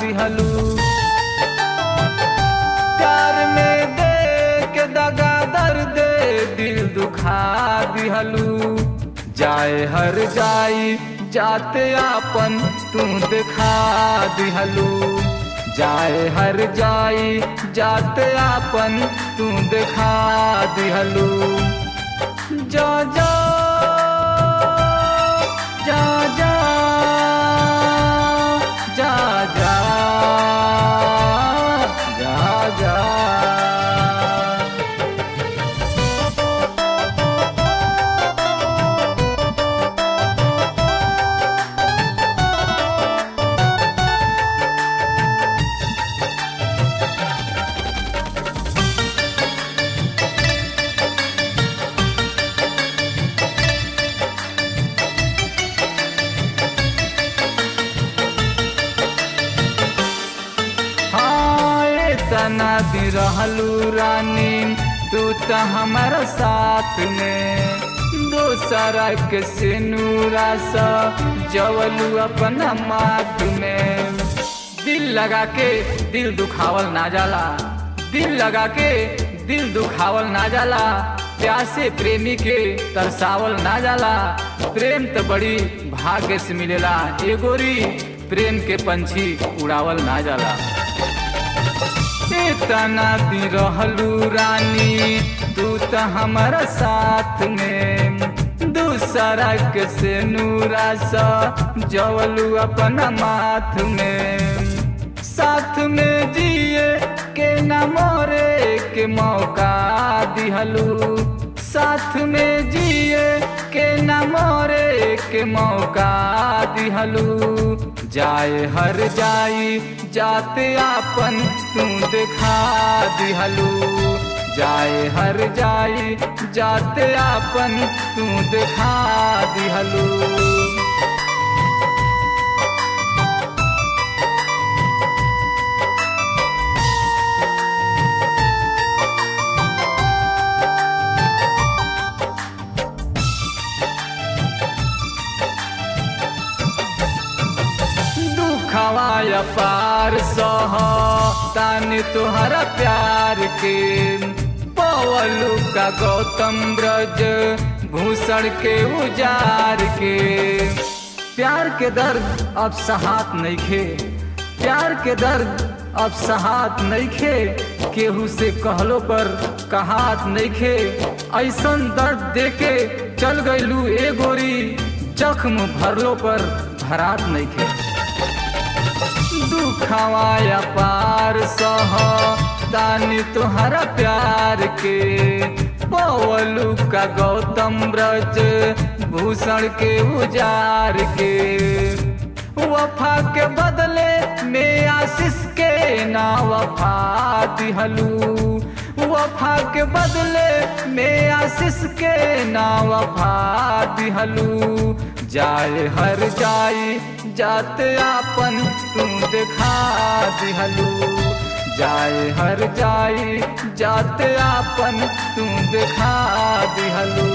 दिहलू। प्यार में दे के दगा दर्द दिल दुखा दिहलू। जाए हर जाई जाते आपन तू दिखा दिहलू। जाए हर जाई जाते आपन तू दिखा दिहलू। जा जा जा जा जा जा जा जा। तना दी रहलू रानी तू त हमारा साथ में, दोसरा के सिनूरा सा जवलू अपना माथ में। दिल लगा के दिल दुखावल ना जाला, दिल लगा के दिल दुखावल ना जाला। प्यासे प्रेमी के तरसावल ना जाला। प्रेम तो बड़ी भाग्य से मिलेला ए गोरी, प्रेम के पंछी उड़ावल ना जाला। तना दी रहलू रानी तू त हमारा साथ में, दूसरा के सिनूरा सा जवलू अपना माथ में। साथ में जिए के न मरे के मौका दिहलू, साथ में जिए के न मरे के मौका दिहलू। जाए हर जाई जाते आपन तू दिखा दिहलू। जाए हर जाई जाते आपन तू दिखा दिहलू। दुखवाया पार सह तान तुहरा प्यार के, पवलू का गौतम ब्रज भूषण के उजार के। प्यार के दर्द अब सहात नइखे, प्यार के दर्द अब सहात नइखे। केहू से कहलो पर कहात नइखे। ऐसन दर्द देके चल गइलू ए गोरी, जख्म भरलो पर भरात नइखे। दुखवाया पार सह तानी तुहरा प्यार के, पवलू का गौतम ब्रज भूषण के उजार के। वफा के बदले में आशीष के ना वफा दिहलू, वफा के बदले में आशीष के ना वफा दिहलू। जाए हर जाई जाते आपन तू दिखा दिहलू। जाए हर जाई जाते आपन तू दिखा दिहलू।